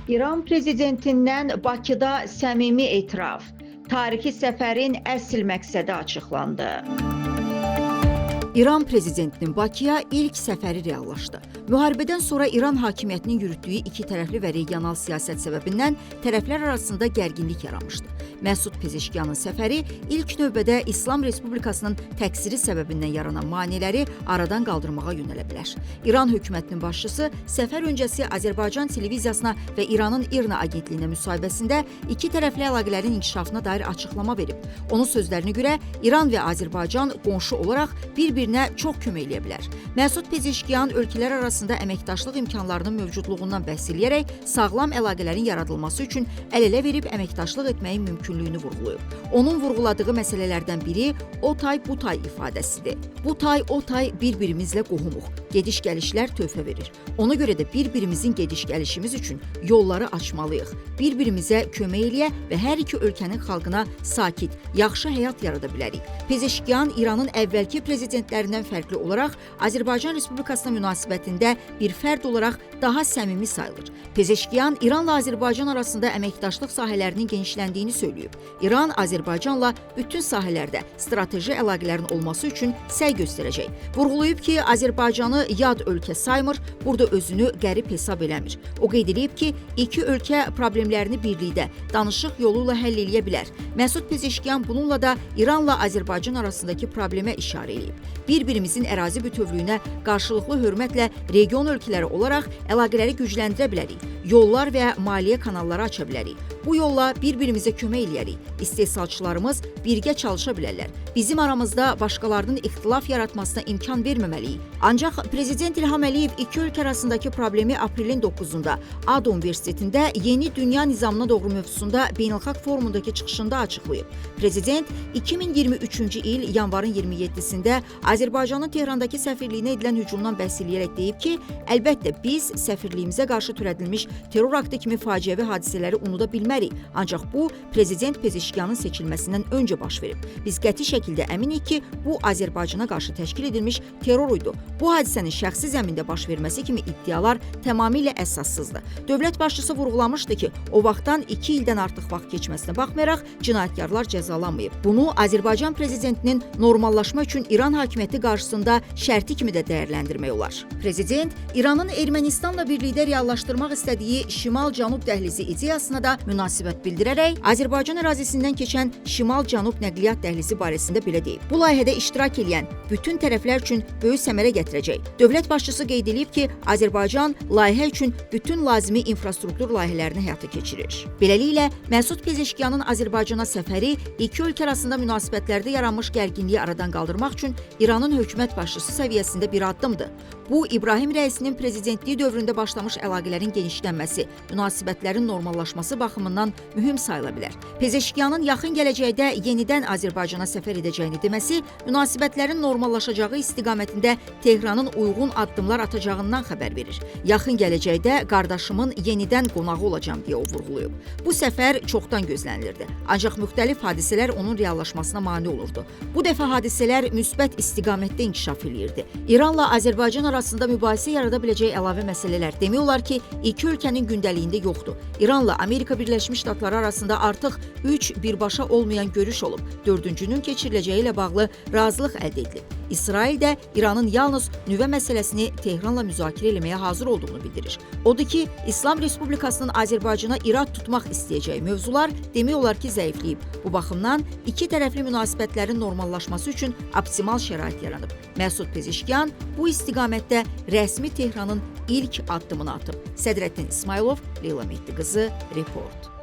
İran prezidentindən Bakıda səmimi etiraf. Tarixi səfərin əsl məqsədi açıqlandı. İran prezidentinin Bakıya ilk səfəri reallaşdı. Müharibədən sonra İran hakimiyyətinin yürütdüyü iki tərəfli və regional siyasət səbəbindən tərəflər arasında gərginlik yaranmışdı. Məsud Pezeşkiyanın səfəri ilk növbədə İslam Respublikasının təqsiri səbəbindən yaranan maneələri aradan qaldırmağa yönələ bilər. İran hökumətinin başçısı səfər öncəsi Azərbaycan televiziyasına və İranın İRNA agentliyinə müsahibəsində iki tərəfli əlaqələrin inkişafına dair açıqlama verib. Onun sözlərinə görə İran və Azərbaycan qonşu olaraq bir-birinə çox kömək eləyə bilər. Məsud Pezeşkiyan ölkələr arasında əməkdaşlıq imkanlarının mövcudluğundan bəhs eləyərək sağlam əlaqələrin yaradılması üçün əl-ələ verib əməkdaşlıq etməyin mümkünlüyünü vurğulayıb. Onun vurğuladığı məsələlərdən biri o tay bu tay ifadəsidir. Bu tay o tay bir-birimizlə qohumuq. Gediş-gəlişlər töhfə verir. Ona görə də bir-birimizin gediş-gəlişimiz üçün yolları açmalıyıq. Bir-birimizə kömək eləyə və hər iki ölkənin xalqına sakit, yaxşı həyat yarada bilərik. Pezeşkiyan İranın əvvəlki prezidentlərindən fərqli olaraq Azərbaycan Respublikasına münasibətində bir fərd olaraq daha səmimi sayılır. Pezeşkiyan İranla Azərbaycan arasında əməkdaşlıq sahələrinin genişləndiyini söyləyib. İran Azərbaycanla bütün sahələrdə strateji əlaqələrin olması üçün səy göstərəcək. Vurğulayıb ki, Azərbaycanı yad ölkə saymır, burada özünü qərib hesab eləmir. O qeyd eləyib ki, iki ölkə problemlərini birlikdə danışıq yolu ilə həll eləyə bilər. Məsud Pezeşkiyan bununla da İranla Azərbaycan arasındakı problemə işarə eləyib. Bir-birimizin ərazi bütövlüyünə qarşılıqlı hörmətlə region ölkələri olaraq əlaqələri gücləndirə bilərik. Yollar və maliyyə kanalları aça bilərik. Bu yolla bir-birimizə kömək eləyərik. İstehsalçılarımız birgə çalışa bilərlər. Bizim aramızda başqalarının ixtilaf yaratmasına imkan verməməliyik. Ancaq Prezident İlham Əliyev iki ölkə arasındakı problemi aprelin 9-da ADA Universitetində yeni dünya nizamına doğru mövzusunda beynəlxalq forumundakı çıxışında açıqlayıb. Prezident 2023-cü il yanvarın 27-sində Azərbaycanın Tehrandakı səfirliyinə edilən hücumdan bəhs eləyərək deyib ki, əlbəttə biz səfirliyimizə qarşı törədilmiş terror aktı kimi faciəvi hadisələri unuda bilmərik. Ancaq bu Prezident Pezeşkiyanın seçilməsindən öncə baş verib. Biz qəti şəkildə əminik ki, bu Azərbaycana qarşı təşkil edilmiş terror idi. Bu hadisənin şəxsi zəmində baş verməsi kimi iddialar tamamilə əsassızdır. Dövlət başçısı vurğulamışdı ki, o vaxtdan 2 ildən artıq vaxt keçməsinə baxmayaraq cinayətkarlar cəzalanmayıb. Bunu Azərbaycan prezidentinin normallaşma üçün İran hakimiyyəti qarşısında şərti kimi də dəyərləndirmək olar. Prezident İranın Ermənistanla birlikdə reallaşdırmaq istədiyi Şimal-Cənub dəhlizi ideyasına da münasibət bildirərək Azərbaycan ərazisindən keçən Şimal-Cənub nəqliyyat dəhlizi barəsində belə deyib. Bu layihədə iştirak edən bütün tərəflər üçün böyük səmərə gətirəcək. Dövlət başçısı qeyd eləyib ki, Azərbaycan layihə üçün bütün lazımi infrastruktur layihələrini həyata keçirir. Beləliklə, Məsud Pezeşkiyanın Azərbaycana səfəri iki ölkə arasında münasibətlərdə yaranmış gərginliyi aradan qaldırmaq üçün İranın hökumət başçısı səviyyəsində bir addımdır. Bu, İbrahim Rəisinin prezidentliyi dövründə başlamış əlaqələrin genişlənməsi, münasibətlərin normallaşması baxımından mühüm sayıla bilər. Pezeşkiyanın yaxın gələcəkdə yenidən Azərbaycana səfər edəcəyini deməsi, münasibətlərin normallaşacağı istiqamətində Tehranın uyğun addımlar atacağından xəbər verir. Yaxın gələcəkdə qardaşımın yenidən qonağı olacağam deyə o vurğulayıb. Bu səfər çoxdan gözlənilirdi. Ancaq müxtəlif hadisələr onun reallaşmasına mane olurdu. Bu dəfə hadisələr müsbət istiqamətdə inkişaf eləyirdi. İranla Azərbaycan arasında mübahisə yarada biləcək əlavə məsələlər demək olar ki, iki ölkənin gündəliyində yoxdur. İranla Amerika Birləşmiş Ştatları arasında artıq 3 birbaşa olmayan görüş olub. Dördüncünün keçiriləcəyi ilə bağlı razılıq əldə edilib. İsrail də İranın yalnız nüvə məsələsini Tehranla müzakirə eləməyə hazır olduğunu bildirir. Odur ki, İslam Respublikasının Azərbaycana irad tutmaq istəyəcəyi mövzular demək olar ki, zəifləyib. Bu baxımdan iki tərəfli münasibətlərin normallaşması üçün optimal şərait yaranıb. Məsud Pezeşkiyan bu istiqamətdə rəsmi Tehranın ilk addımını atıb. Sədrəddin İsmayılov, Leyla Mehdi qızı, Report.